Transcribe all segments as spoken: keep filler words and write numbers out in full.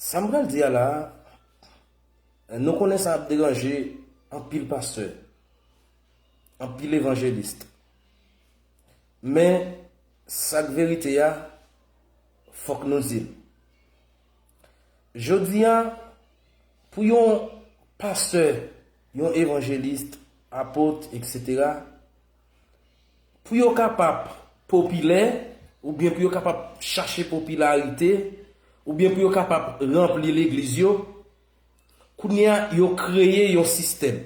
Sa m pral di a la a, nou konnen sa ap deranje anpil pastè, anpil evanjelis. Men, sa k verite a, fòk nou di l. Jodi a, pou yon pastè, yon evanjelis, apot, etsetera, pou yo kapab popilè, oubyen pou yo kapab chache popilarite, oubyen pou yo kapab ranpli legliz yo, kounye a, yo kreye yon sistèm.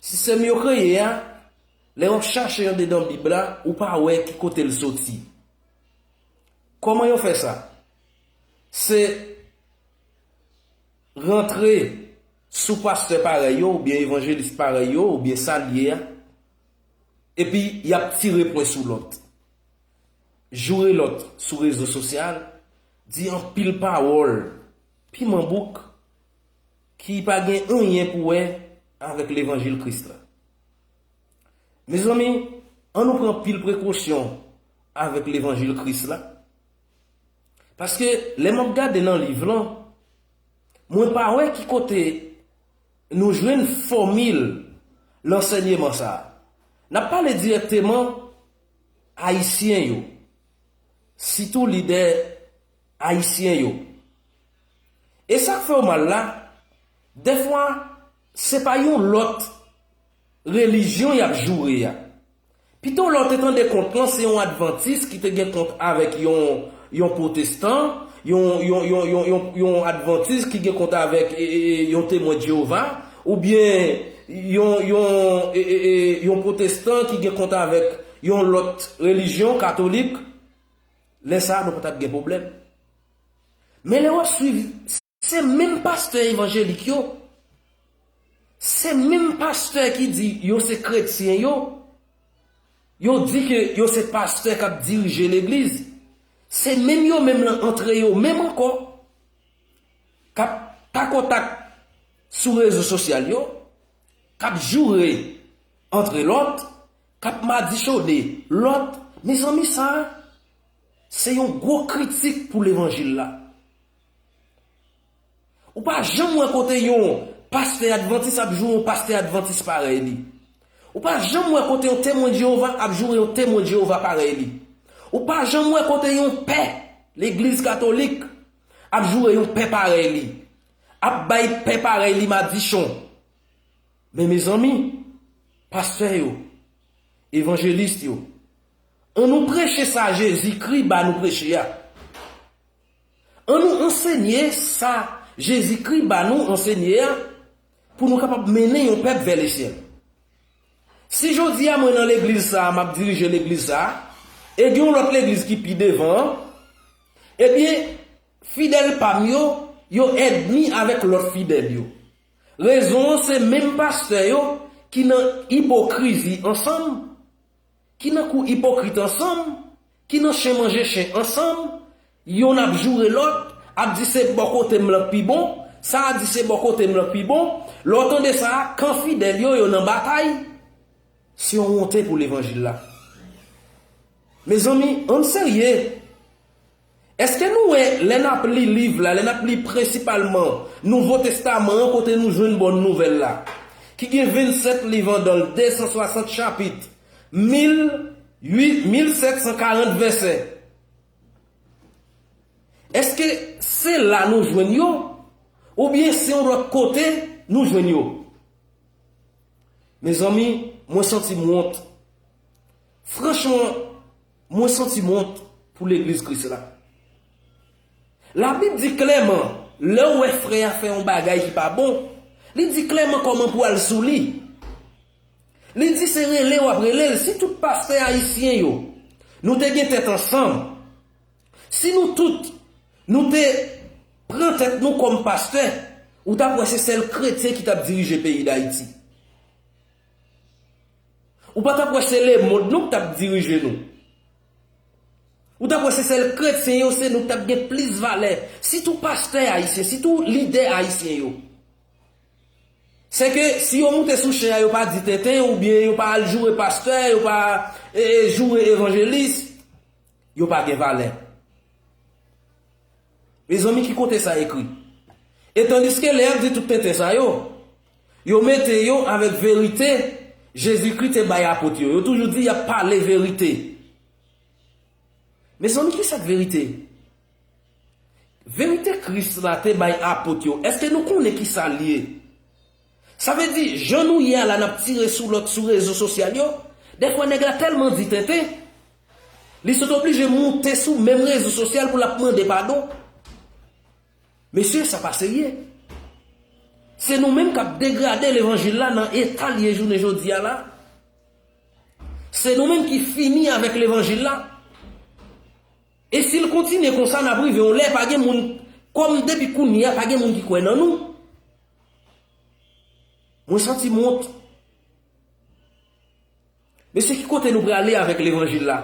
Sistèm yo kreye a, lè w ap chache andedan Bib la, ou pa wè ki kote l soti. Kòman yo fè sa? Se rantre sou pastè parèy yo, oubyen evanjelis parèy yo, oubyen sa l ye a, epi y ap tire pwen sou lòt. Joure lòt sou rezo sosyal, di anpil pawòl, piman bouk, ki pa gen anyen pou wè avèk levanjil Kris la. Mezanmi, ann nou pran anpil prekosyon avèk levanjil Kris la. Paske lè m ap gade nan liv lan, mwen pa wè ki kote nou jwenn fòmil lansèyman sa a. N ap pale dirèkteman Ayisyen yo, sitou lidè ayisyen yo. E sa k fè w mal la, dèfwa, se pa yon lòt relijyon y ap joure a. Pito lè w te tande kont lan, se yon advantis ki te gen kont avèk yon, yon pwotestan, yon, yon, yon, yon, yon, yon advantis ki gen kont avèk e, e, e, yon temwen Jewova, oubyen yon, yon, e, e, e, yon pwotestan ki gen kont avèk yon lòt relijyon, katolik. Lè sa a, nou pa t ap gen pwoblèm. Men lè w ap swiv, se menm pastè evanjelik yo, se menm pastè ki di yo se kretyen yo, yo di ke yo se pastè k ap dirije legliz, se menm yo menm lan antre yo menm ankò, k ap takotak sou rezo sosyal yo, k ap joure antre lòt, k ap madichone lòt. Mezanmi, sa a, se yon gwo kritik pou levanjil la. Ou pa janm wè kote yon pastè advantis ap joure yon pastè advantis parèy li. Ou pa janm wè kote yon temwen Jewova ap joure yon temwen Jewova parèy li. Ou pa janm wè kote yon pè legliz katolik ap joure yon pè parèy li, ap bay pè parèy li madichon. Men mezanmi, pastè yo, evanjelis yo, ann nou preche sa Jezikri ba nou preche a. Ann nou ansenye sa Jezikri ba nou ansenye a, pou nou kapab mennen yon pèp vè lesyèl. Si jodi a mwen nan legliz sa a, m ap dirije legliz sa a, e gen yon lòt legliz ki pi devan an, ebyen, fidèl pa m yo, yo ènmi avèk lòt fidèl yo. Rezon an se menm pastè yo ki nan ipokrizi ansanm, ki nan kou ipokrit ansanm, ki nan chen manje chen ansanm, yonn ap joure lòt, ap di se bò kote m lan k pi bon, sa a di se bò kote m lan k pi bon. Lè w tande sa a, kan fidèl yo, yo nan batay. Se yon wonte pou levanjil la. Mezanmi, ann serye. Èske nou wè, lè n ap li liv la, lè n ap li prensipalman Nouvo Testaman an, kote nou jwenn Bòn Nouvèl la, ki gen vennsèt liv andan l, de san swasant chapit, mil uit, mil sèt san karant vèsè? Èske se la nou jwenn yo? Oubyen se yon lòt kote nou jwenn yo? Mezanmi, mwen santi m wont. Franchman, mwen santi m wont pou legliz Kris la. Labib di klèman, lè w wè frè a fè yon bagay ki pa bon, li di klèman kòman pou w al sou li. Li di se rele w ap rele l. Si tout pastè ayisyen yo, nou te gen tèt ansanm, si nou tout, nou te pran tèt nou kòm pastè, ou t ap wè se sèl kretyen ki t ap dirije peyi Dayiti. Ou pa t ap wè se lemonn non k t ap dirije nou. Ou t ap wè se sèl kretyen yo, se nou k t ap gen plis valè. Sitou pastè ayisyen, sitou lidè ayisyen yo. Sèke si yo moute sou chen an, yo pa di tenten, oubyen yo pa al joure pastè, yo pa, e, e, joure evanjelis, yo pa gen valè. Mezanmi, ki kote sa ekri? E tandiske lè y ap di tout tenten sa yo, yo mete yo avèk verite Jezikri te bay apot yo. Yo toujou di y ap pale verite. Mezanmi, ki sa k verite? Verite Kris la te bay apot yo, èske nou konnen ki sa l ye? Sa vle di, jan nou ye a la, n ap tire sou lòt sou rezo sosyal yo, dèfwa nèg la tèlman di tenten, li sot oblije moute sou menm rezo sosyal pou l ap mande padon. Mesye, sa pa serye. Se nou menm k ap degrade levanjil la nan eta l ye jounen jodi a la. Se nou menm ki fini avèk levanjil la. E si l kontinye konsa, n ap rive yon lè, pa gen moun, kòm depi kounye a, pa gen moun ki kwè nan nou. Mwen santi m wont. Mesye, ki kote nou prale avèk levanjil la?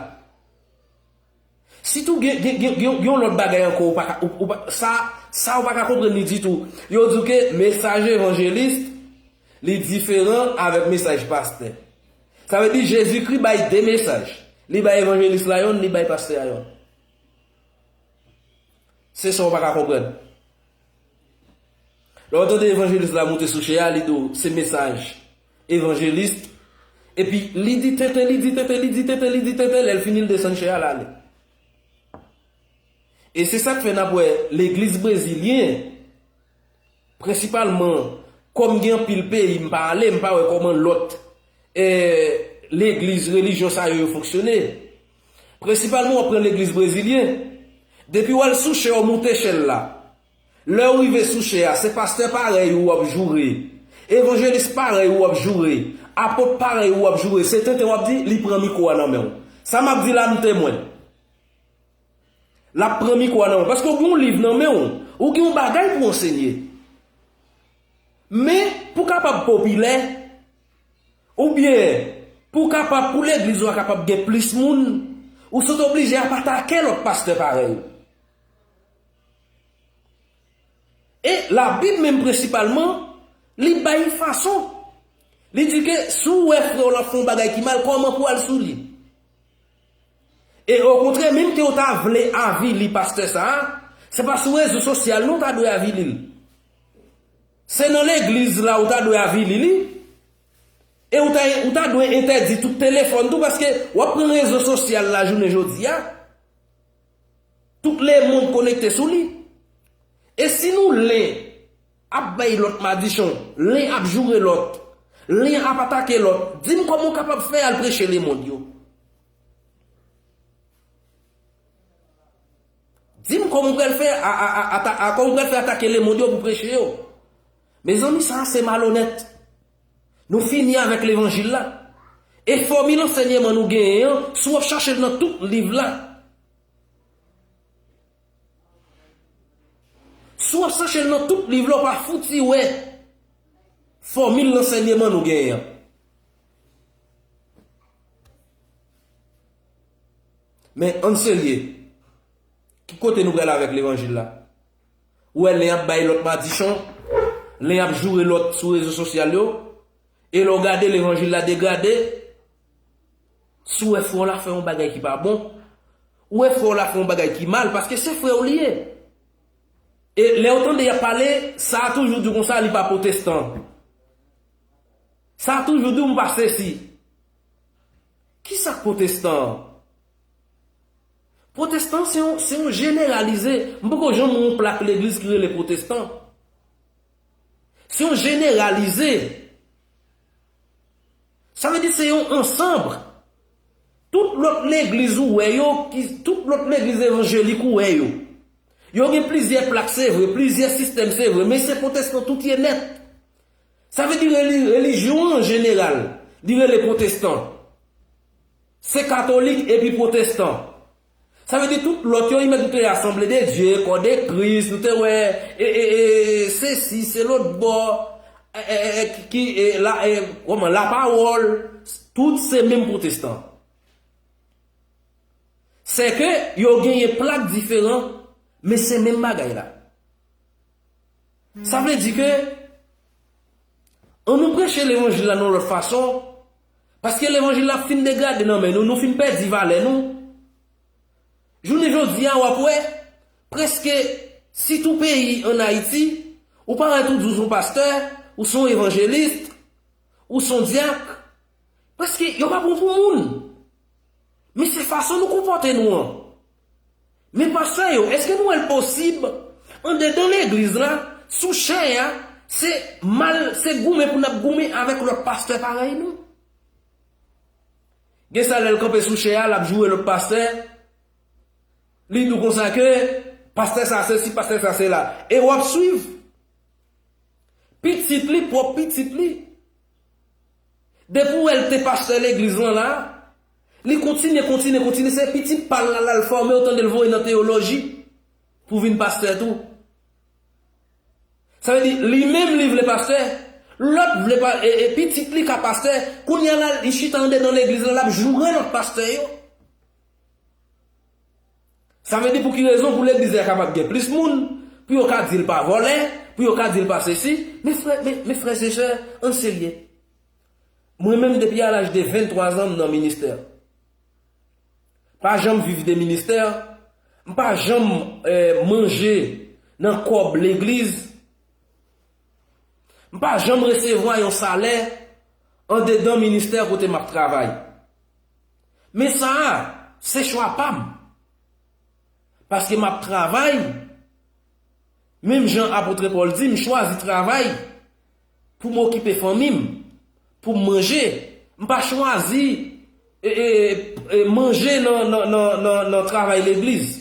Sitou gen, gen, gen, gen, gen yon lòt bagay ankò, ou pa ka, ou, ou pa, sa, sa ou pa ka konprann li ditou. Yo di w ke mesaj evanjelis, li diferan avèk mesaj pastè. Sa vle di Jezikri bay de mesaj. Li bay evanjelis la yonn, li bay pastè a yonn. Se sa w pa ka konprann. Lè w tande evanjelis la moute sou chè a, li di w se mesaj evanjelis. Epi li di tenten, li di tenten, li di tenten, li di tenten, lè l fini, l desann chè a, l ale. E se sa k fè n ap wè legliz brezilyen, prensipalman, kòm gen anpil peyi m pa ale, m pa wè kòman lòt, eh, legliz, relijyon sa yo, yo fonksyone. Prensipalman, w ap pran legliz brezilyen. Depi w al sou chè, w moute echèl la. Lè w rive sou chè a, se pastè parèy ou w ap joure. Evanjelis parèy ou w ap joure. Apot parèy ou w ap joure. Se tenten w ap di, li pran mikwo a nan men w. Sa m ap di la, m temwen. L ap pran mikwo a nan men w. Paske w gen yon liv nan men w. Ou gen yon bagay pou w ansenye. Men, pou w kapab popilè, oubyen pou w kapab, pou legliz ou a kapab gen plis moun, ou sot oblije ap atake lòt pastè parèy ou. E Labib menm prensipalman, li bay fason. Li di ke si w wè frè w la ap fè yon bagay ki mal, kòman pou w al sou li? E okontrè, menm ke w ta vle avili pastè sa a, se pa sou rezo sosyal non w ta dwe avili l. Se nan legliz la ou ta dwe avili li. E ou ta, ou ta dwe entèdi tout telefòn tou, paske w ap pran rezo sosyal la jounen jodi a. Tout lemonn konekte sou li. E si nou len ap bay lòt madichon, len ap joure lòt, len ap atake lòt, di m kòman w kapab fè al preche lemonn yo? Di m kòman w pral fè a, a, a, ata-, a, kòman w pral fè atake lemonn yo pou preche yo? Mezanmi, sa a se malonèt. Nou fini avèk levanjil la. E fòmil ansèyman nou genyen an, si w ap chache l nan tout liv la, si w ap chache l nan tout liv la, w pa fouti wè fòmil ansèyman nou genyen an. Men ann serye, ki kote nou pral avèk levanjil la? Ou wè len ap bay lòt madichon, len ap joure lòt sou rezo sosyal yo, e lè w gade levanjil la degrade, si w wè frè w la fè yon bagay ki pa bon, ou wè frè w la fè yon bagay ki mal, paske se frè w li ye. E lè w tande y ap pale, sa a toujou di w konsa, li pa pwotestan. Sa a toujou di w m pa sesi. Kisa k pwotestan an? Pwotestan se yon, se yon jeneralize. M poko janm wè yon plak legliz ki rele pwotestan. Se yon jeneralize. Sa vle di se yon ansanm. Tout lòt legliz ou wè yo, ki, tout lòt legliz evanjelik ou wè yo, yo gen plizyè plak, se vre, plizyè sistèm, se vre, men se pwotestan tout ye nèt. Sa vle di reli-, relijyon an jeneral, li rele pwotestan. Se katolik epi pwotestan. Sa vle di tout lòt yo, imèt nou te Assemblée de Dieu, Corps de Christ, nou te wè, e, e, e, sesi, se lòt bò, e, e, e, ki, e, la, e, kòman, lapawòl, tout se menm pwotestan. Se ke yo genyen plak diferan, men se menm bagay la. Sa vle di ke, ann nou preche levanjil la nan lòt fason, paske levanjil la fin degrade nan men nou, nou fin pèdi valè nou. Jounen jodi a, w ap wè, prèske Si tou peyi ann Ayiti, ou parèt ou di w se yon pastè, ou se yon evanjelis, ou se yon dyak, prèske yo pa pran w pou moun. Men se fason nou konpòte nou an. Men pastè yo, èske nou wè l posib andedan legliz la, sou chè a, se mal, se goumen pou n ap goumen avèk lòt pastè parèy nou? Gen sa lè l kanpe sou chè a, l ap joure lòt pastè, li di w konsa ke pastè sa sesi, pastè sa sela. E w ap swiv. Pitit li, pwòp pitit li. Depi w wè l te pastè legliz lan la, li kontinye, kontinye, kontinye. Se pitit pa l la, l al fòme, w tande l voye nan teyoloji pou vin pastè tou. Sa vle di, li menm li vle pastè, lòt vle pa, e, e pitit li ka pastè, kounye a la, li chita andedan legliz la, l ap joure lòt pastè yo. Sa vle di pou ki rezon? Pou legliz la kapab gen plis moun, pou yo ka di l pa vòlè, pou yo ka di l pa sesi. Men frè, men, men frè e sè, ann serye. Mwen menm depi a laj de venntwa zan m nan ministè. Pa janm viv de ministè, m pa janm, eh, manje nan kòb legliz. M pa janm resevwa yon salè andedan ministè kote m ap travay. Men sa a, se chwa pa m. Paske m ap travay, menm jan apot Pòl di, m chwazi travay pou m okipe fanmi m, pou m manje. M pa chwazi, e, e, e, manje nan, nan, nan, nan, nan travay legliz.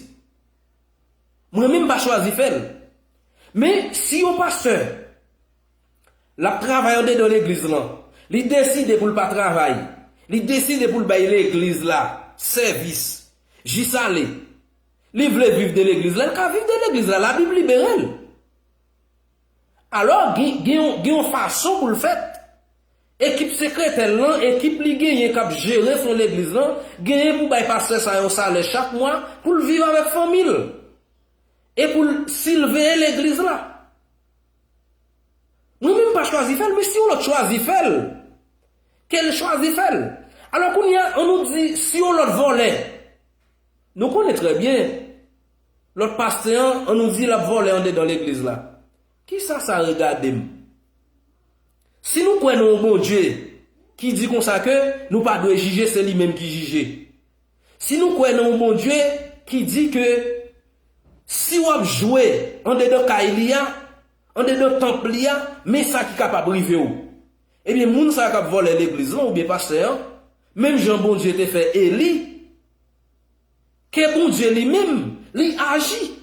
Mwen menm m pa chwazi fè l. Men, si yon pastè, l ap travay andedan legliz lan, li deside pou l pa travay, li deside pou l bay legliz la sèvis, jis ale, li vle viv de legliz la, l ka viv de legliz la, Labib libere l. Alò, gen, gen yon, gen yon fason pou l fèt. Ekip sekretè l lan, ekip li genyen k ap jere fon legliz lan, genyen pou bay pastè sa yon salè chak mwa pou l viv avèk fanmi l. E pou l siveye legliz la. Mwen menm m pa chwazi fè l, men si yon lòt chwazi fè l, ke l chwazi fè l. Alò kounye a, ann nou di, si yon lòt vòlè, nou konnen trè byen, lòt pastè an, ann nou di l ap vòlè andedan legliz la. Kisa sa regade m? Si nou kwè nan yon Bondye ki di konsa ke nou pa dwe jije, se li menm ki jije. Si nou kwè nan yon Bondye ki di ke si w ap jwe andedan kay li a, andedan tanp li a, men sa ki kapab rive w. Ebyen, moun sa a k ap vòlè legliz lan oubyen pastè an, menm jan Bondye te fè Eli, ke Bondye li menm, li aji.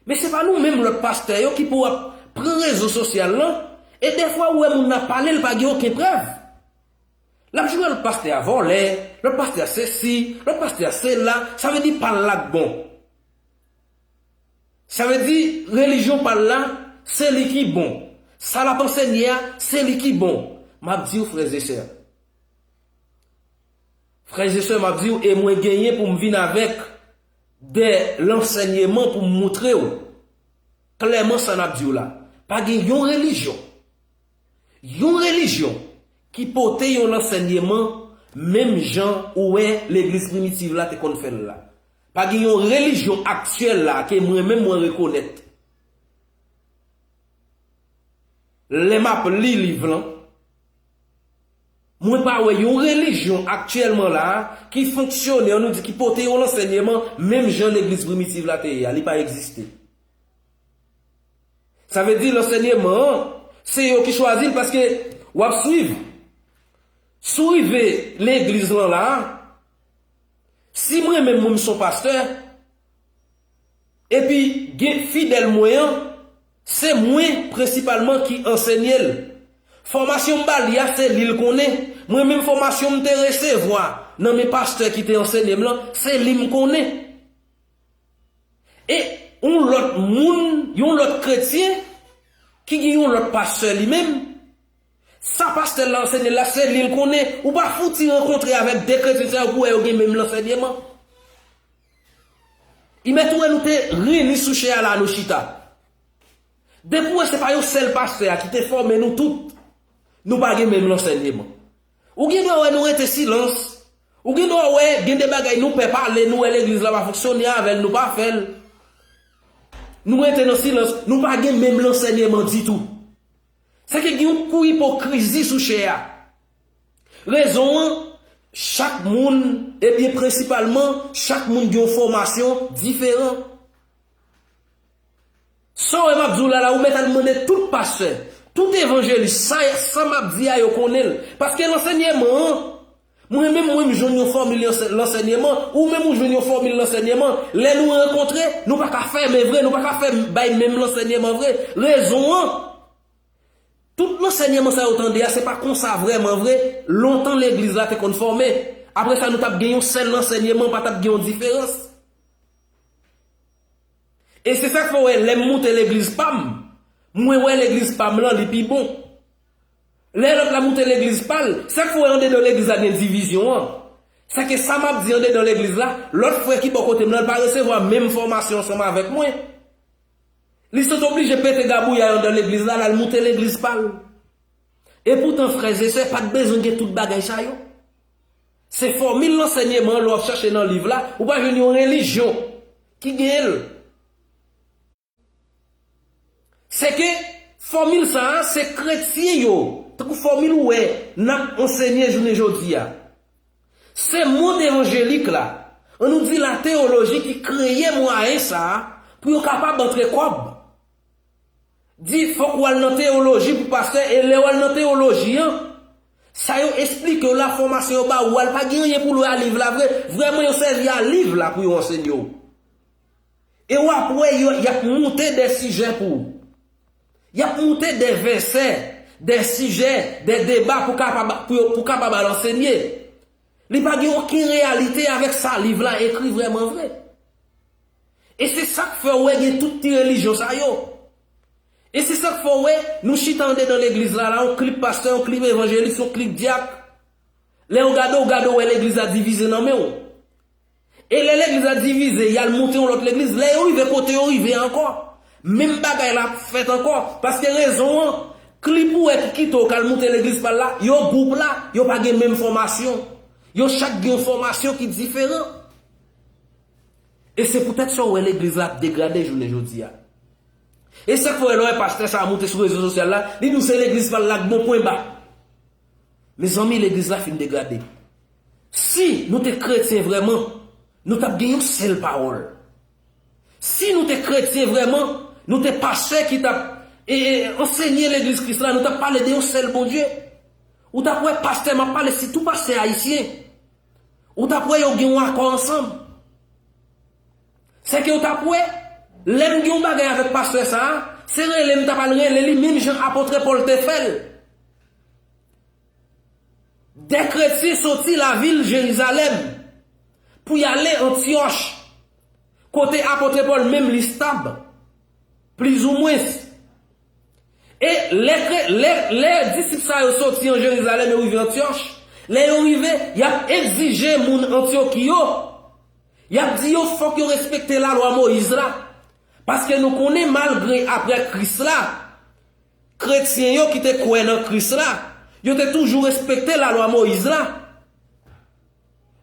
Men se pa nou menm lòt pastè yo ki pou ap pran rezo sosyal lan, e dèfwa ou wè moun nan ap pale, l pa gen okenn prèv. L ap joure lòt pastè a vòlè, lòt pastè a sesi, lòt pastè a sela, sa vle di pa l la k bon. Sa vle di relijyon pa l la, se li ki bon. Sa l ap ansenye a, se li ki bon. M ap di w, frè e sè, Frè e sè, m ap di w, e mwen genyen pou m vin avèk de lansèyman pou m moutre w klèman sa n ap di w la. Pa gen yon relijyon, yon relijyon ki pote yon lansèyman menm jan ou wè legliz primitiv la te konn fè l la. Pa gen yon relijyon aktyèl la ke mwen menm mwen rekonèt. Lè m ap li liv lan, mwen pa wè yon relijyon aktyèlman la a ki fonksyone, ann nou di ki pote yon lansèyman menm jan legliz primitiv la te ye a, li pa egziste. Sa vle di lansèyman an, se yo ki chwazi l paske w ap swiv. Si w rive legliz lan la a, si mwen menm mwen m se yon pastè, epi gen fidèl mwen an, se mwen prensipalman ki ansenye l. Fòmasyon m ba li a, se li l konnen. Mwen menm fòmasyon m te resevwa nan men pastè ki te ansenye m lan, se li m konnen. E yon lòt moun, yon lòt kretyen, ki gen yon lòt pastè li menm, sa pastè la ansenye l la, se li l konnen. Ou pa fouti rankontre avèk de kretyen sa yo pou wè yo gen menm lansèyman. Imèt ou wè nou te reyini sou chè a la nou chita. Depi w wè se pa yon sèl pastè a ki te fòme nou tout, nou pa gen menm lansèyman. Ou gen dwa wè nou rete silans. Ou gen dwa wè gen de bagay nou pè pale, nou wè legliz la pa fonksyone avè l, nou pa fè l. Nou rete nan silans, nou pa gen menm lansèyman ditou. Sa ki gen yon kou ipokrizi sou chè a. Rezon an, chak moun, ebyen prensipalman, chak moun gen yon fòmasyon diferan. Sa w wè m ap di w la, la, ou mèt al mande tout pastè, tout evanjelis, sa, sa m ap di a, yo konnen l. Paske lansèyman an, mwen menm, mwen, m jwenn yon fòmil lansè-, lansèyman, ou menm, ou jwenn yon fòmil lansèyman. Lè nou rankontre, nou pa ka fèmen vre, nou pa ka fè bay menm lansèyman vre. Rezon an, tout lansèyman sa yo tande a, se pa konsa vrèman vre, lontan legliz la te konn fòme. Apre sa, nou t ap gen yon sèl lansèyman, pa t ap gen yon diferans. E se sa k fè w wè, lè m moute legliz pa m, mwen wè legliz pa m lan, li pi bon. Lè lòt la moute legliz pa l, sa k fè w wè andedan legliz la gen divizyon an. Sa ke sa m ap di andedan legliz la, lòt frè ki bò kote m lan, l pa resevwa menm fòmasyon ansanm avèk mwen. Li sot oblije pete gabouyay anndan legliz la, l al moute legliz pa l. Epoutan, frè e sè, pa t bezwen gen tout bagay sa yo. Se fòmil lansèyman an lè w ap chache nan liv la, ou pa jwenn yon relijyon ki genyen l. Se ke fòmil sa a, se kretyen yo, tankou fòmil ou wè n ap ansenye jounen jodi a. Se mond evanjelik la, an nou di lateyoloji ki kreye mwayen sa a pou yo kapab antre kòb. Di fòk w al nan teyoloji pou pastè, e lè w al nan teyoloji an, sa yo esplike w la, fòmasyon yo ba ou a, l pa gen anyen pou l wè a liv la vre. Vrèman, yo sèvi a liv la pou yo ansenye w. E w ap wè, yo, y ap moute de sijè pou ou. Y ap moute de vèsè, de sijè, de deba pou kapab, pou yo, pou kapab al ansenye. Li pa gen okenn reyalite avèk sa liv la ekri vrèman vre. E se sa k fè w wè gen tout ti relijyon sa yo. E se sa k fè w wè nou chita andedan legliz la, la, yon klib pastè, yon klib evanjelis, yon klib dyak. Lè w gade, w gade, w wè legliz la divize nan men w. E lè legliz la divize, y al moute yon lòt legliz. Lè yo rive kote yo rive ankò, menm bagay la ap fèt ankò. Paske rezon an, klib ou wè ki kite w k al moute legliz pa l la, yo gwoup la, yo pa gen menm fòmasyon. Yo chak gen yon fòmasyon ki diferan. E se poutèt sa w wè legliz la ap degrade jounen jodi a. E sa k fè w wè lè w wè pastè sa a moute sou rezo sosyal la, li di w se legliz pa l la k bon, pwen ba. Mezanmi, legliz la fin degrade. Si nou te kretyen vrèman, nou t ap gen yon sèl pawòl. Si nou te kretyen vrèman, nou te pastè ki t ap, e, e, ansenye legliz Kris la, nou t ap pale de yon sèl Bondye. Ou t ap wè pastè, m ap pale sitou pastè ayisyen. Ou t ap wè yo gen yon akò ansanm. Se ke ou t ap wè, lè m gen yon bagay avèk pastè sa a, se rele m t ap al rele li, menm jan apot Pòl te fè l. De kretyen soti lavil Jerizalèm pou y ale Antyòch, kote apot Pòl menm li stab, plizoumwens. E lè, lè, lè disip sa yo soti an Jerizalèm, yo rive Antyòch, lè yo rive, y ap egzije moun Antyòch yo, y ap di yo fòk yo respekte lalwa Moyiz la. Paske nou konnen, malgre apre Kris la, kretyen yo ki te kwè nan Kris la, yo te toujou respekte lalwa Moyiz la.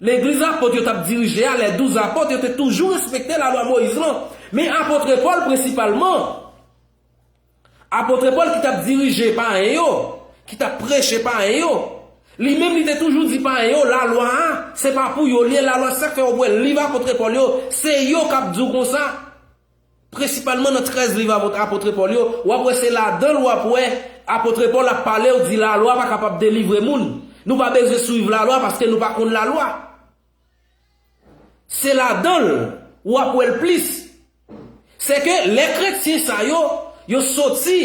Legliz apot yo t ap dirije a, lè douz apot, yo te toujou respekte lalwa Moyiz lan. Men apot Pòl prensipalman, apot Pòl ki t ap dirije payen yo, ki t ap preche payen yo, li menm li te toujou di payen yo, lalwa a, se pa pou yo li ye, lalwa, sa k fè w wè liv apot Pòl yo, se yo k ap di w konsa. Prensipalman nan trèz liv apot, apot Pòl yo, w ap wè se ladan l w ap wè apot Pòl ap pale, w di lalwa pa kapab delivre moun. Nou pa bezwen swiv lalwa paske nou pa konn lalwa. Se ladan l w ap wè l plis. Se ke lè kretyen sa yo, yo soti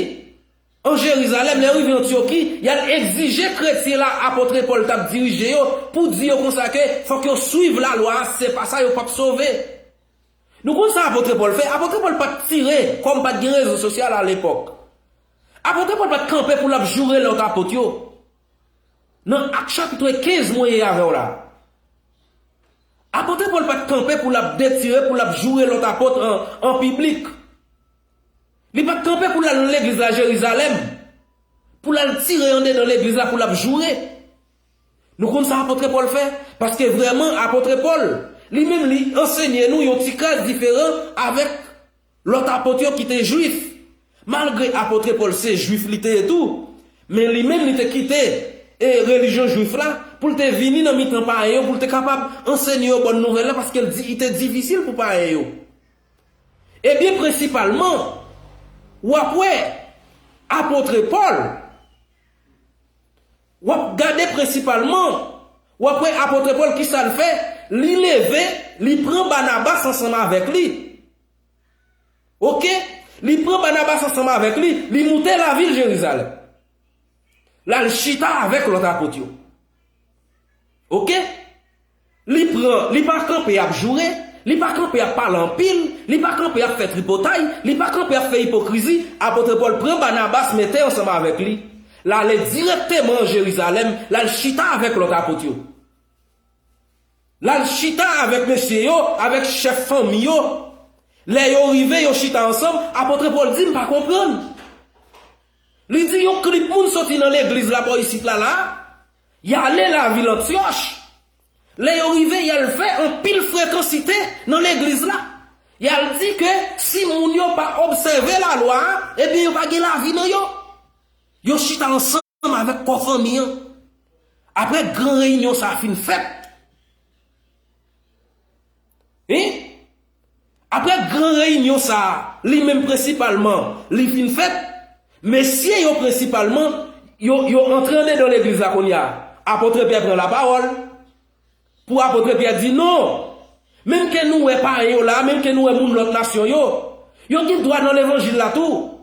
an Jerizalèm, lè yo rive Antyòki, y al egzije kretyen la apot Pòl t ap dirije yo pou di yo konsa ke fòk yo swiv lalwa a, si se pa sa yo p ap sove. Nou konn sa apot Pòl fè? Apot Pòl pa t tire, kòm pa t gen rezo sosyal alepòk. Apot Pòl pa t kanpe pou l ap joure lòt apot yo. Nan Ak chapit kenz mwen ye avè w la. Apot Pòl pa t kanpe pou l ap detire, pou l ap joure lòt apot an, an piblik. Li pa t kanpe pou l al nan legliz la Jerizalèm, pou l al tire andedan legliz la pou l ap joure. Nou konn sa apot Pòl fè? Paske vrèman, apot Pòl, li menm, li ansenye nou yon ti kras diferan avèk lòt apot yo ki te jwif. Malgre apot Pòl se jwif li te ye tou, men li menm li te kite e relijyon jwif la pou l te vini nan mitan payen yo, pou l te kapab ansenye yo bòn nouvèl la, paske l di, li te difisil pou payen yo. Ebyen, prensipalman, w ap wè apot Pòl, w ap gade prensipalman, w ap wè apot Pòl ki sa l fè, li leve, li pran Banabas ansanm avèk li. Oke? Li pran Banabas ansanm avèk li, li moute lavil Jerizalèm. L al chita avèk lòt apot yo. Oke? Li pran, li pa kanpe ap joure, li pa kanpe ap pale anpil, li pa kanpe ap fè tripotay, li pa kanpe ap fè ipokrizi. Apot Pòl pran Banabas mete ansanm avèk li. L ale dirèkteman an Jerizalèm, l al chita avèk lòt apot yo. L al chita avèk mesye yo, avèk chèf fanmi yo. Lè yo rive, yo chita ansanm, apot Pòl di, "M pa konprann." Li di, "Yon klip moun soti nan legliz la bò isit la, la, y ale lavil Antyòch. Lè yo rive, y al fè anpil frekansite nan legliz la. Y al di ke si moun yo pa obsève lalwa a, ebyen, yo pa gen lavi nan yo." Yo chita ansanm avèk kò fanmi an. Apre gran reyinyon sa a fin fèt, wi, apre gran reyinyon sa a, li menm prensipalman, li fin fèt, mesye yo prensipalman, yo, yo antre andedan legliz la kounye a. Apot Pyè pran lapawòl. Pou apot Pyè di, "Non. Menm ke nou wè payen yo la, menm ke nou wè moun lòt nasyon yo, yo gen dwa nan levanjil la tou."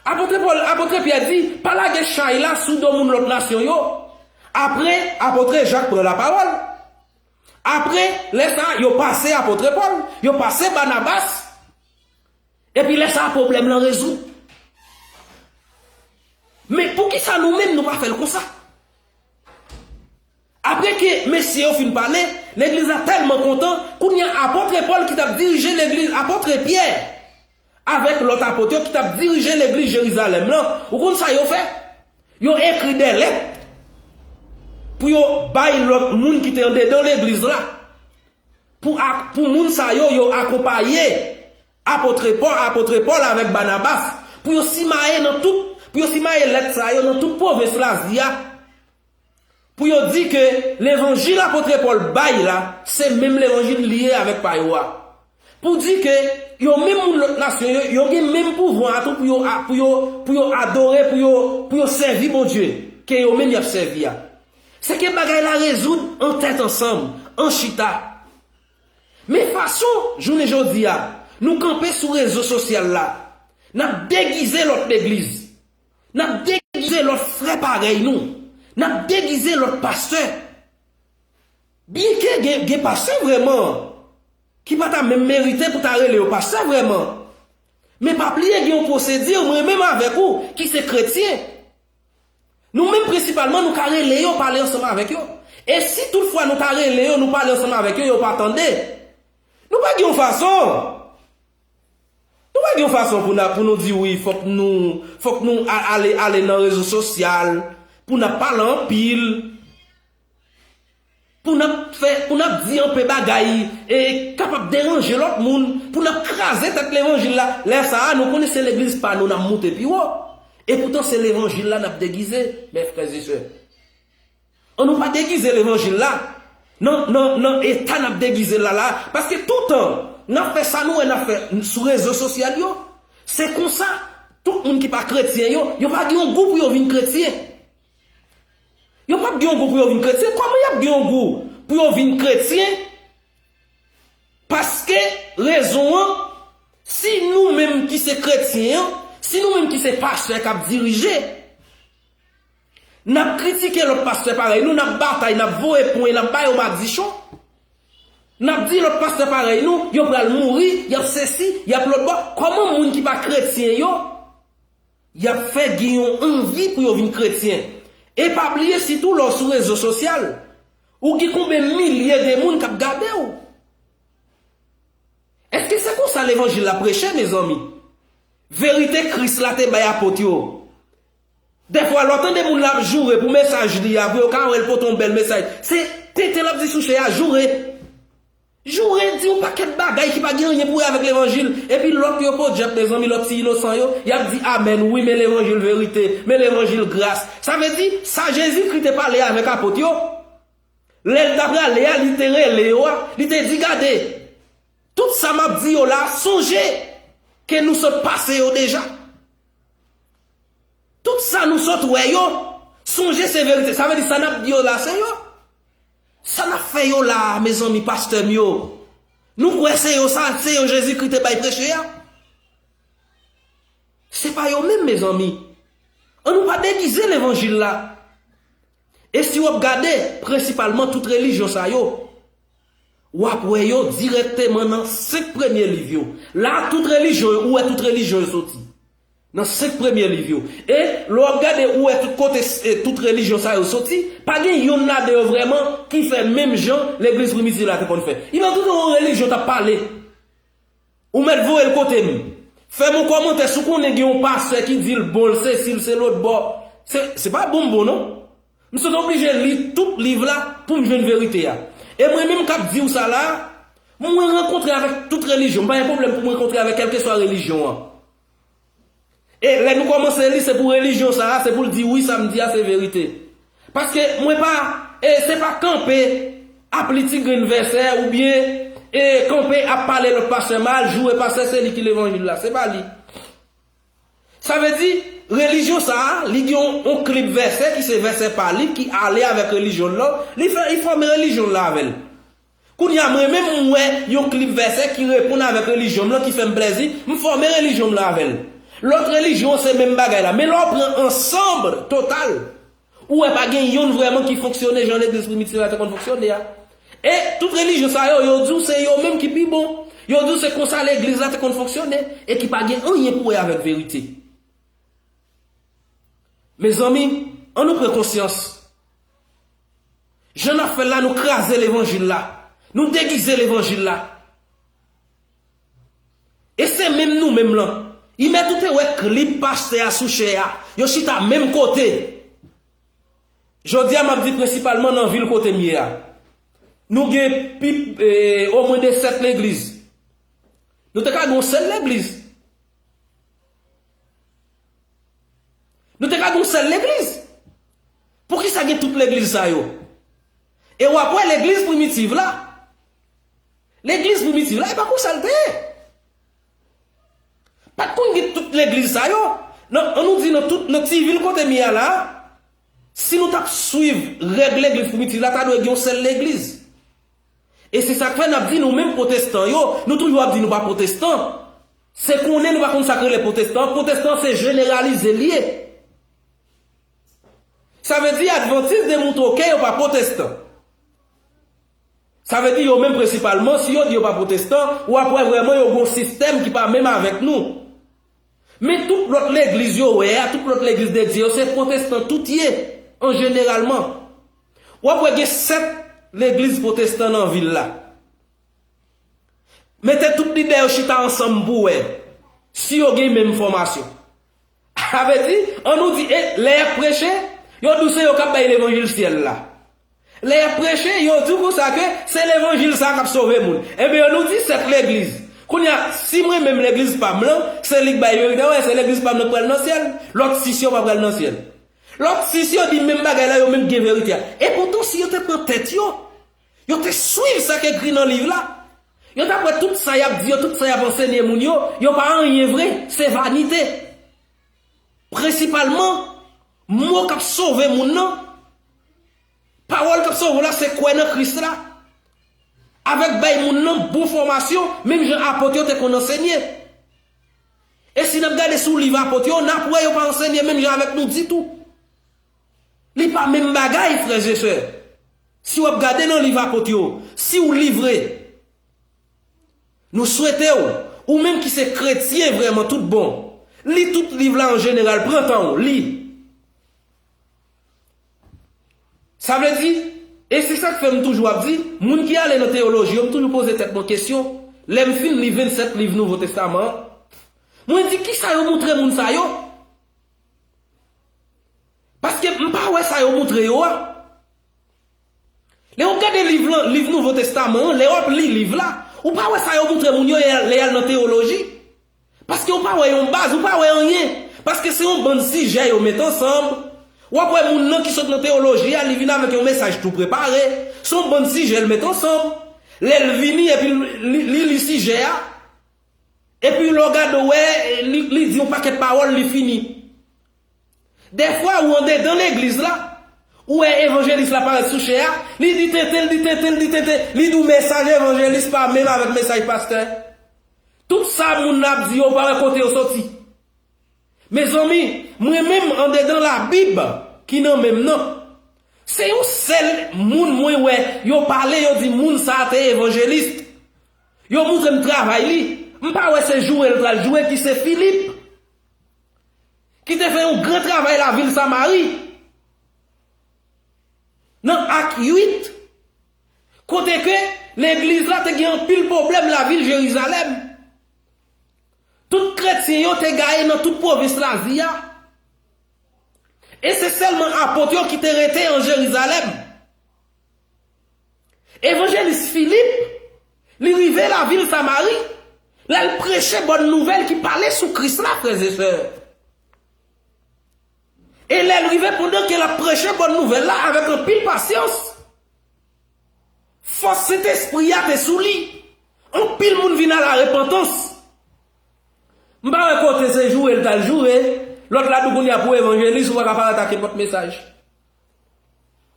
Apot Pòl, apot Pyè di, "Pa lage chay la sou do moun lòt nasyon yo." Apre, apot Jak pran lapawòl. Apre, lè sa, yo pase apot Pòl, yo pase Banabas. Epi lè sa, pwoblèm lan rezoud. Men poukisa nou menm nou pa fè l konsa? Apre ke mesye yo fin pale, legliz la tèlman kontan, kounye a apot Pòl ki t ap dirije legliz, apot Pyè avèk lòt apot yo ki t ap dirije legliz Jerizalèm lan, ou konn sa yo fè? Yo ekri de lèt pou yo bay lòt moun ki te andedan legliz la. Pou ak, pou moun sa yo, yo akonpaye apot Pòl, apot Pòl avèk Banabas, pou yo simaye nan tout, pou yo simaye lèt sa yo nan tout pwovens Lazi a. Pou yo di ke levanjil apot Pòl bay la, se menm levanjil li ye avèk pa yo a. Pou di ke yo menm moun lòt nasyon yo, yo gen menm pouvwa a tou pou yo a, pou yo, pou yo adore, pou yo, pou yo sèvi Bondye ke yo menm y ap sèvi a. Se ke bagay la rezoud an tèt ansanm, an chita. Men fason, jounen jodi a, nou kanpe sou rezo sosyal la, n ap degize lòt legliz, n ap degize lòt frè parèy nou, n ap degize lòt pastè. Byenke gen, gen pastè vrèman ki pa ta menm merite pou ta rele yo pastè vrèman. Men pa bliye gen yon pwosedi, mwen menm avèk ou, ki se kretyen. Nou menm prensipalman, nou ka rele yo, pale ansanm avèk yo. E si toutfwa nou ta rele yo, nou pale ansanm avèk yo, yo pa tande. Nou pa gen yon fason. Nou pa gen yon fason pou n ap, pou nou di wi, fòk nou, fòk nou a, ale, ale nan rezo sosyal, pou n ap pale anpil, pou n ap fè, pou n ap di anpe bagay, e kapab deranje lòt moun, pou n ap kraze tèt levanjil la. Lè sa a, nou konnen se legliz pa nou n ap moute pi wo. E poutan se levanjil la n ap degize, mes frères et sœurs. An nou pa degize levanjil la nan, nan, nan eta n ap degize l la la. Paske toutan n ap fè sa nou wè n ap fè sou rezo sosyal yo, se konsa tout moun ki pa kretyen yo, yo pa gen yon gou pou yo vin kretyen. Yo p ap gen yon gou pou yo vin kretyen. Kòman y ap gen yon gou pou yo vin kretyen? Paske rezon an, si nou menm ki se kretyen an, si nou menm ki se pastè k ap dirije, n ap kritike lòt pastè parèy nou, n ap batay, n ap voye pwen, n ap ba yo madichon, n ap di lòt pastè parèy nou, yo pral mouri, y ap sesi, y ap lòtbò. Kòman moun ki pa kretyen yo, y ap fè gen yon anvi pou yo vin kretyen? E pa bliye, sitou lè w sou rezo sosyal, ou gen konbyen milye de moun k ap gade w? Èske se konsa levanjil la preche, mezanmi? Verite Kris la te bay apot yo. Dèfwa, lè w tande moun la ap joure pou mesaj li a, pou yo ka wè l pote yon bèl mesaj, se tenten l ap di sou chè a, joure. Joure di yon pakèt bagay ki pa gen anyen pou wè avèk levanjil. Epi lòt yo podyab, mezanmi, lòt ti inosan yo, y ap di amèn, wi, men levanjil verite, men levanjil gras. Sa vle di, sa Jezikri te pale avèk apot yo, lè l t ap prale a, li te rele yo a, li te di, gade, tout sa m ap di yo la, sonje ke nou sot pase yo deja. Tout sa nou sot wè yo, sonje se verite. Sa vle di sa n ap di yo la, se yo. Sa n ap fè yo la, mezanmi, pastè m yo. Nou kwè se yo sa, se yo Jezikri te bay preche a. Se pa yo menm, mezanmi. An nou pa degize levanjil la. E si w ap gade, prensipalman tout relijyon sa yo, w ap wè yo dirèkteman nan senk premye liv yo. La, tout relijyon yo, ou wè tout relijyon yo soti. Nan senk premye liv yo. E lè w ap gade, ou wè tout kote, e, tout relijyon sa yo soti, pa gen yonn ladan yo vrèman ki fè menm jan legliz primitiv la te konn fè. Imajinew yon relijyon t ap pale. Ou mèt voye l kote m. Fè m yon kòmantè si w konnen gen yon pastè ki di l bon, l sesi, l se lòt bò. Se, se pa bon m bon, non. M sot oblije li tout liv la pou m jwenn verite a. E mwen menm k ap di w sa la, mwen rankontre avèk tout relijyon. M pa gen pwoblèm pou mwen rankontre avèk kèlkeswa relijyon an. E lè nou kòmanse li, se pou relijyon sa a, se pou l di wi, sa m di a se verite. Paske mwen pa, e se pa kanpe ap li ti grenn vèsè oubyen e kanpe ap pale lòt pastè mal, joure pastè se li ki levanjil la. Se pa li. Sa vle di, relijyon sa a, li gen yon, yon klib vèsè ki se vèsè pa li, ki ale avèk relijyon l lan, li fè, li fòme relijyon l lan avè l. Kounye a, mwen menm, m wè yon klib vèsè ki reponn avèk relijyon m lan, ki fè m plèzi, m fòme relijyon m lan avè l. Lòt relijyon an se menm bagay la. Men lè w pran ansanm total, ou wè pa gen yonn vrèman ki fonksyone jan legliz primitiv la te konn fonksyone a. E tout relijyon sa yo, yo di w se yo menm ki pi bon. Yo di w se konsa legliz la te konn fonksyone e ki pa gen anyen pou wè avèk verite. Mezanmi, an nou pran konsyans. Jan n ap fè l la, nou kraze levanjil la. Nou degize levanjil la. E se menm nou menm lan. Imèt ou te wè klib pastè a sou chè a. Yo chita menm kote. Jodi a, m ap di prensipalman nan vil kote m ye a. Nou gen pi, e, omwen de sèt legliz. Nou te ka gen yon sèl legliz. Nou te ka gen yon sèl legliz. Poukisa gen tout legliz sa yo? E w ap wè legliz primitiv la. Legliz primitiv la, e pa konsa l te ye. Pa t konn gen tout legliz sa yo. Nan, an nou di nan tout, nan ti vil kote m ye a la, si nou t ap swiv règ legliz primitiv la, ta dwe gen yon sèl legliz. E se sa k fè n ap di nou menm pwotestan yo, nou toujou ap di nou pa pwotestan. Se konnen nou pa konn sa k rele pwotestan. Pwotestan se jeneralize l ye. Sa vle di advantis demoutre w ke yo pa pwotestan. Sa vle di yo menm prensipalman, si yo di yo pa pwotestan, w ap wè vrèman yo gen yon sistèm ki pa menm avèk nou. Men tout lòt legliz yo wè a, tout lòt legliz de Dye yo, se pwotestan tout ye, an jeneralman. W ap wè gen sèt legliz pwotestan nan vil la. Mete tout lidè yo chita ansanm pou wè si yo gen menm fòmasyon. Sa vle di, an nou di, e, lè y ap preche, yo di w se yo k ap bay levanjil syèl la. Lè y ap preche, yo di w konsa ke se levanjil sa a k ap sove moun. Enben, an nou di sèt legliz. Kounye a, si mwen menm legliz pa m lan, se li k bay verite a, wè, se legliz pa m lan k pral nan syèl. Lòt sis yo pa pral nan syèl. Lòt sis yo di menm bagay la, yo menm gen verite a. Epoutan, si yo te pran tèt yo, yo te swiv sa k ekri nan liv la, yo t ap wè tout sa y ap di yo, tout sa y ap ansenye moun yo, yo pa anyen vre, se vanite. Prensipalman, mo k ap sove moun nan, pawòl k ap sove w la, se kwè nan Kris la, avèk bay moun nan bon fòmasyon, menm jan apot yo te konn ansenye. E si n ap gade sou liv apot yo, n ap wè yo pa ansenye menm jan avèk nou ditou. Li pa menm bagay, frè e sè. Si w ap gade nan liv apot yo, si w li vre, nou swete w, ou menm ki se kretyen vrèman tout bon, li tout liv la an jeneral, pran tan w, li. Sa vle di, e se sa k fè m toujou ap di, moun ki ale nan teyoloji yo, m toujou poze tèt mwen kesyon, lè m fin li vennsèt liv Nouvo Testaman an, mwen di, kisa yo moutre moun sa yo? Paske m pa wè sa yo moutre yo a. Lè w ap gade liv lan, liv Nouvo Testaman an, lè w ap li liv la, ou pa wè sa yo montre moun yo lè y al nan teyoloji. Paske ou pa wè yon baz, ou pa wè anyen. Paske se yon bann sijè yo met ansanm. W ap wè moun nan ki sot nan teyoloji a, li vin avèk yon mesaj tou prepare. Se yon bann sijè l met ansanm. Lè l vini, epi li, li, li li sijè a. Epi lè w gade, w wè, li, li di yon pakèt pawòl, li fini. Dèfwa, ou andedan legliz la, ou wè evanjelis la parèt sou chè a, li di tenten, li di tenten, li di tenten, li di w mesaj evanjelis pa menm avèk mesaj pastè. Tout sa moun nan ap di yo, ou pa wè kote yo soti. Mezanmi, mwen menm andedan Labib ki nan men m nan, se yon sèl moun mwen wè yo pale, yo di moun sa a te evanjelis. Yo montre m travay li. M pa wè se joure l pral joure ki se Filip, ki te fè yon gran travay lavil Samari. Nan Ak uit, kote ke legliz la te gen anpil pwoblèm lavil Jerizalèm. Tout kretyen yo te gaye nan tout pwovens Lazi a. E se sèlman apot yo ki te rete an Jerizalèm. Evanjelis Filip, li rive lavil Samari, l al preche bòn nouvèl ki pale sou Kris la, frè e sè. E lè l rive, pandan ke l ap preche bòn nouvèl la avèk anpil pasyans, fòs Sentespri a te sou li. Anpil moun vin a la repantans. M pa wè kote se joure l t al joure, lòt la di w kounye a pou evanjelis, ou pa ka parèt ak nenpòt mesaj.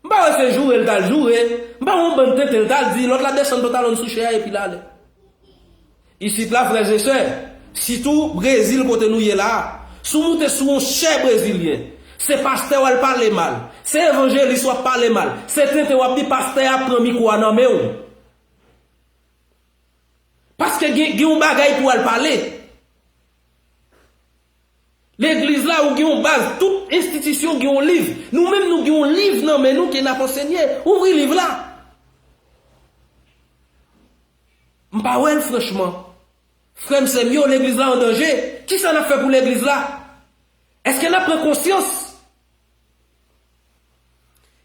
M pa wè se joure l t al joure, m pa wè yon bann tenten l t al di, lòt la desann pantalon l sou chè a epi l ale. Isit la, frè e sè, sitou Brezil kote nou ye la a, si w moute sou yon chè brezilyen, se pastè w al pale mal, se evanjelis w ap pale mal, se tenten w ap di pastè a pran mikwo a nan men w. Paske gen, gen yon bagay pou w al pale. Legliz la, ou gen yon baz, tout enstitisyon gen yon liv. Nou menm, nou gen yon liv nan men nou ke n ap ansenye. Ouvri liv la. M pa wè l, franchman. Frè m, sè m yo, legliz la an danje. Kisa n ap fè pou legliz la? Èske n ap pran konsyans?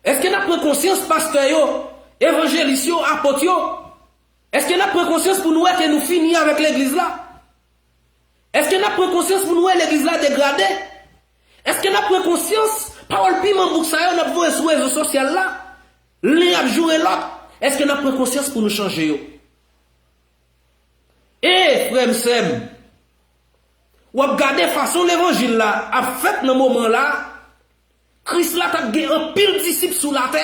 Èske n ap pran konsyans, pastè yo, evanjelis yo, apot yo? Èske n ap pran konsyans pou nou wè ke nou fini avèk legliz la? Èske n ap pran konsyans pou nou wè legliz la degrade? Èske n ap pran konsyans pawòl piman bouk sa yo n ap voye sou rezo sosyal la? Len ap joure lòt. Èske n ap pran konsyans pou nou chanje yo? E, frè m, sè m, w ap gade fason levanjil la ap fèt nan moman la, Kris la t ap gen anpil disip sou latè.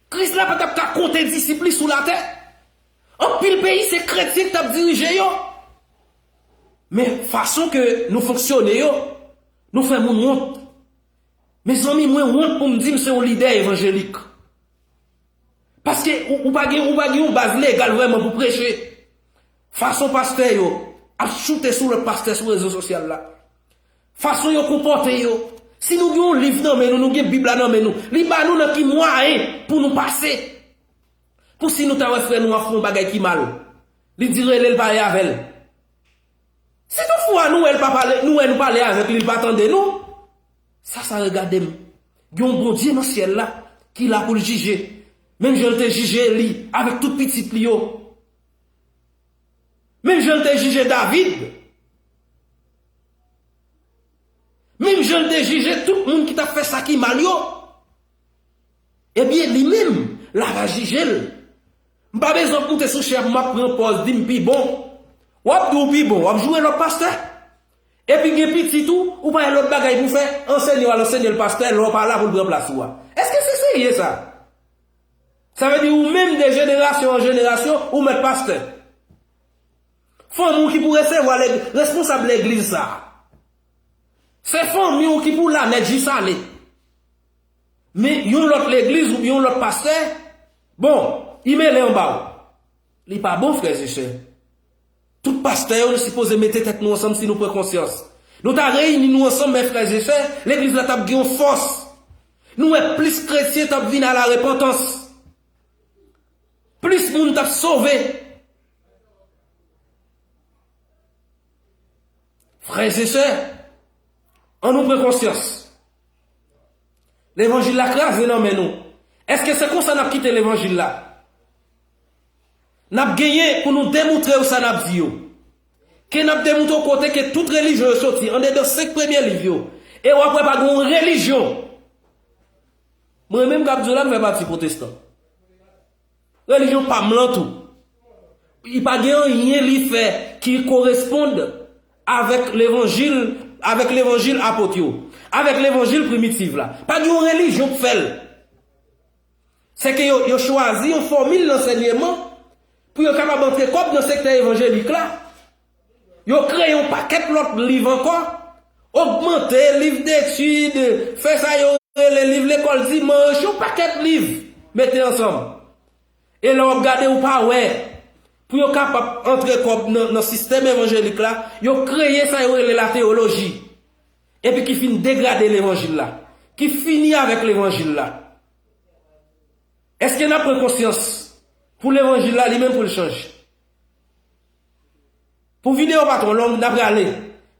Kris la pa t ap ka konte disip li sou latè. Anpil peyi se kretyen k t ap dirije yo. Men fason ke nou fonksyone yo, nou fè moun wont. Mezanmi, mwen wont pou m di m se yon lidè evanjelik. Paske ou, ou pa gen, ou pa gen yon baz legal vrèman pou preche. Fason pastè yo ap choute sou lòt pastè sou rezo sosyal la. Fason yo konpòte yo. Si nou gen yon liv nan men nou, nou gen Bib la nan men nou, li ba nou nan ki mwayen pou nou pase. Pou si nou ta wè frè nou ap fè yon bagay ki mal, li di rele l, pale avè l. Si toutfwa nou wè l pa pale, nou wè nou pale avèk li, li pa tande nou, sa sa regade m. Gen yon Bondye nan syèl la ki la pou l jije. Menm jan l te jije Eli avèk tout pitit li yo. Menm jan l te jije David. Menm jan l te jije tout moun ki t ap fè sa ki mal yo. Ebyen, li menm, l ava jije l. M pa bezwen ap moute sou chè pou m ap pran pòz, di m pi bon. W ap di w pi bon, w ap joure lòt pastè. Epi gen pitit ou, ou pa gen lòt bagay pou fè, ansenye w al ansenye l pastè, lè w pa la pou l pran plas ou a. Èske se serye sa? Sa vle di ou menm de jenerasyon an jenerasyon, ou mèt pastè. Fanmi w ki pou resevwa lèg-, responsab legliz sa a. Se fanmi w ki pou la nèt jis ale. Men yon lòt legliz oubyen yon lòt pastè, bon, li mele anba w. Li pa bon, frè e sè. Tout pastè yo, nou sipoze mete tèt nou ansanm si nou pran konsyans. Nou ta reyini nou ansanm, men frè e sè, legliz la t ap gen yon fòs. Nou wè plis kretyen t ap vin a la repantans. Plis moun t ap sove. Frè e sè, ann nou pran konsyans. Levanjil la kraze nan men nou. Èske se konsa n ap kite levanjil la? N ap genyen pou nou demoutre yo sa n ap di yo. Ke n ap demoutre w kote ke tout relijyon yo soti, andedan senk premye liv yo. E w ap wè pa gen yon relijyon. Mwen menm k ap di w la, m fè pati pwotestan. Relijyon pa m lan tou. Li pa gen anyen li fè ki koresponn avèk levanjil, avèk levanjil apot yo, avèk levanjil primitiv la. Pa gen yon relijyon k fè l. Se ke yo, yo chwazi yon fòmil lansèyman pou yo kapab antre kòb nan sektè evanjelik la. Yo kreye yon pakèt lòt liv ankò, ogmante liv detid, fè sa yo rele liv lekòl dimanch, yon pakèt liv mete ansanm. E lè w ap gade, ou pa wè, pou yo kapab antre kòb nan, nan sistèm evanjelik la, yo kreye sa yo rele lateyoloji. Epi ki fin degrade levanjil la, ki fini avèk levanjil la. Èske n ap pran konsyans pou levanjil la li menm pou l chanje? Pou videyo pa twò long, n ap rale.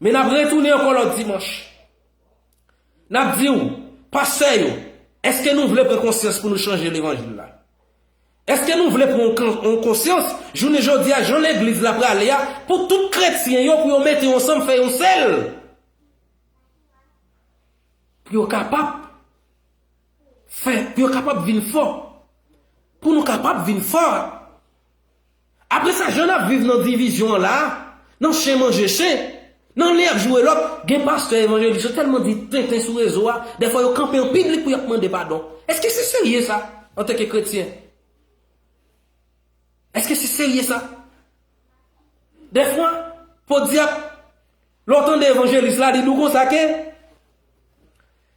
Men n ap retounen ankò lòt dimanch. N ap di w, pastè yo, èske nou vle pran konsyans pou nou chanje levanjil la? Èske nou vle pran yon kon-, yon konsyans, jounen jodi a, jan legliz la prale a, pou tout kretyen yo, pou yo mete yo ansanm, fè yon sèl? Pou yo kapab fè, pou yo kapab vin fò. Pou nou kapab vin fò. Apre sa, jan n ap viv nan divizyon an la, nan chen manje chen, nan len ap joure lòt, gen pastè evanjelis yo tèlman di tenten sou rezo a, dèfwa yo kanpe an piblik pou y ap mande padon. Èske se serye sa, antanke kretyen? Èske se serye sa? Dèfwa, podyab, lè w tande evanjelis la, li di w konsa ke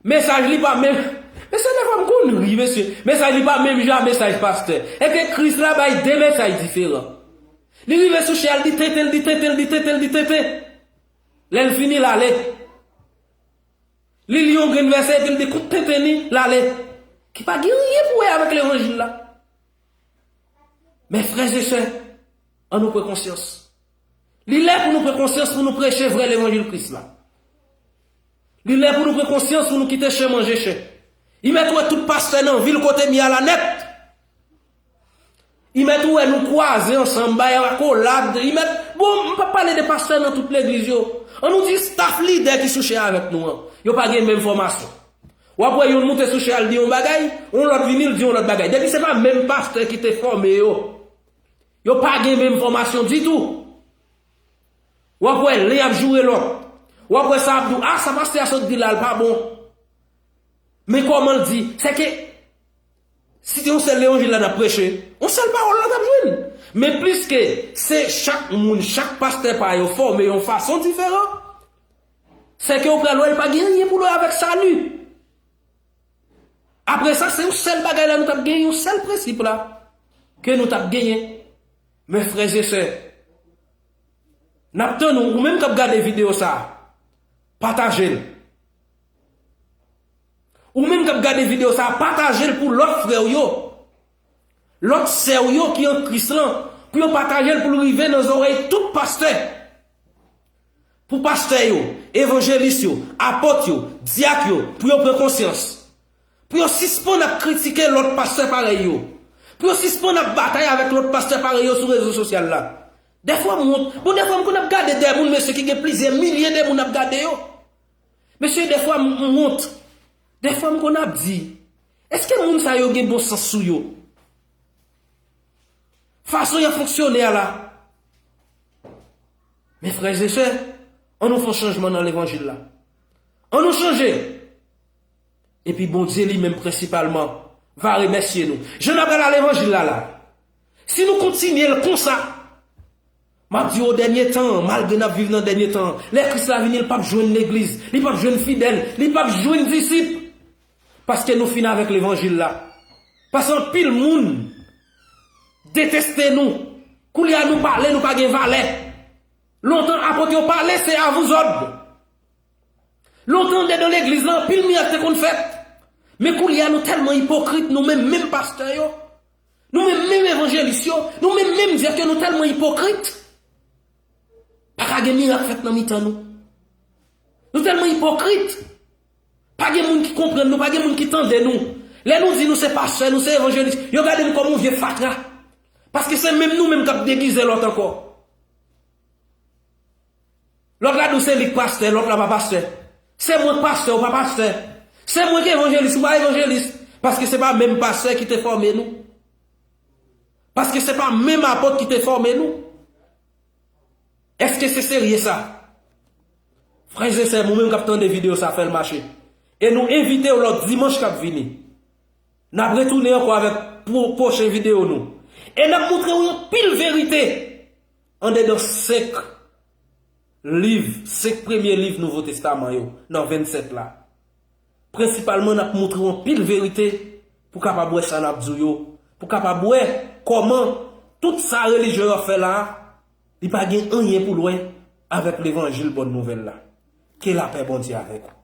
mesaj li pa menm. Mesye, dèfwa m konn ri, mesye. Mesaj li pa menm jan a mesaj pastè. Èske Kris la bay de mesaj diferan? Li rive sou chè a, l di tenten, l di tenten, l di tenten, l di tenten. Lè l fini, l ale. Li li yon grenn vèsè, epi l di kout tenten li, l ale. Ki pa gen anyen pou wè avèk levanjil la. Men frè e sè, ann nou pran konsyans. Li lè pou nou pran konsyans, pou nou preche vrè levanjil Kris la. Li lè pou nou pran konsyans, pou nou kite chen manje chen. Li mèt wè tout pastè nan vil kote m ye a la nèt. Li mèt wè nou kwaze ansanm, bay akolad. Li mèt, bon, m p ap pale de pastè nan tout legliz yo. Ann nou di staf lidè ki sou chè avèk nou an. Yo pa gen menm fòmasyon. W ap wè youn moute sou chè a, l di yon bagay, yon lòt vini, l di yon lòt bagay. Depi se pa menm pastè ki te fòme yo, yo pa gen menm fòmasyon ditou. W ap wè len ap joure lòt. W ap wè sa ap di w, a, sa pastè a sot di la, l pa bon. Men kòman l di, se ke si te yon sèl levanjil la n ap preche, yon sèl pawòl la n ap jwenn. Men pliske se chak moun, chak pastè pa yo fòme yon fason diferan, se ke w pral wè l pa gen anyen pou l wè avèk sali. Apre sa, se yon sèl bagay la nou t ap genyen, yon sèl prensip la ke nou t ap genyen. Men frè e sè, n ap tann ou, ou menm k ap gade videyo sa a, pataje l. Ou menm k ap gade videyo sa a, pataje l pou lòt frè w yo, lòt sè w yo ki an Kris lan, pou yo pataje l, pou l rive nan zòrèy tout pastè. Pou pastè yo, evanjelis yo, apot yo, dyak yo, pou yo pran konsyans. Pou yo sispann ap kritike lòt pastè parèy yo. Pou yo sispann ap batay avèk lòt pastè parèy yo sou rezo sosyal la. Dèfwa m wont. Bon, dèfwa m konn ap gade de moun, mesye, ki gen plizyè milye de moun ap gade yo. Mesye, dèfwa m, m wont. Dèfwa m konn ap di, èske moun sa yo gen bon sans sou yo? Fason y ap fonksyone a la. Men frè e sè, ann nou fè yon chanjman nan levanjil la. Ann nou chanje. Epi Bondye li menm prensipalman va remèsye nou. Jan n ap al a levanjil la la. Si nou kontinye l konsa, m ap di w o dènye tan an, malgre n ap viv nan dènye tan an, lè Kris la vini, l p ap jwenn legliz, li p ap jwenn fidèl, li p ap jwenn disip. Paske nou fin avèk levanjil la. Paske anpil moun deteste nou. Koulye a nou pale, nou pa gen valè. Lontan apot yo pale, se a vous ordres. Lontan andedan legliz la, anpil mirak te konn fèt. Men koulye a nou tèlman ipokrit, nou menm, menm pastè yo. Nou menm, menm evanjelis yo. Nou menm, menm dyak yo, nou tèlman ipokrit. Pa ka gen mirak fèt nan mitan nou. Nou tèlman ipokrit. Pa gen moun ki konprann nou, pa gen moun ki tande nou. Lè nou di nou se pastè, nou se evanjelis, yo gade n kòm yon vye fatra. Paske se menm nou menm k ap degize lòt ankò. Lòt la di w se li k pastè, lòt la pa pastè. Se mwen k pastè, ou pa pastè. Se mwen k evanjelis, ou pa evanjelis. Paske se pa menm pastè ki te fòme nou. Paske se pa menm apot ki te fòme nou. Èske se serye sa? Frè e sè m, ou menm k ap tande videyo sa, fè l mache. E nou envite w lòt dimanch k ap vini. N ap retounen ankò avèk pwo-, pwochen videyo nou. E n ap montre w anpil verite andedan senk liv, senk premye liv Nouvo Testaman yo, nan vennsèt la. Prensipalman, n ap montre w anpil verite pou kapab wè sa n ap di w yo, pou kapab wè kòman tout sa relijyon yo ap fè la a, li pa gen anyen pou l wè avèk levanjil bòn nouvèl la. Ke lapè Bondye avèk ou.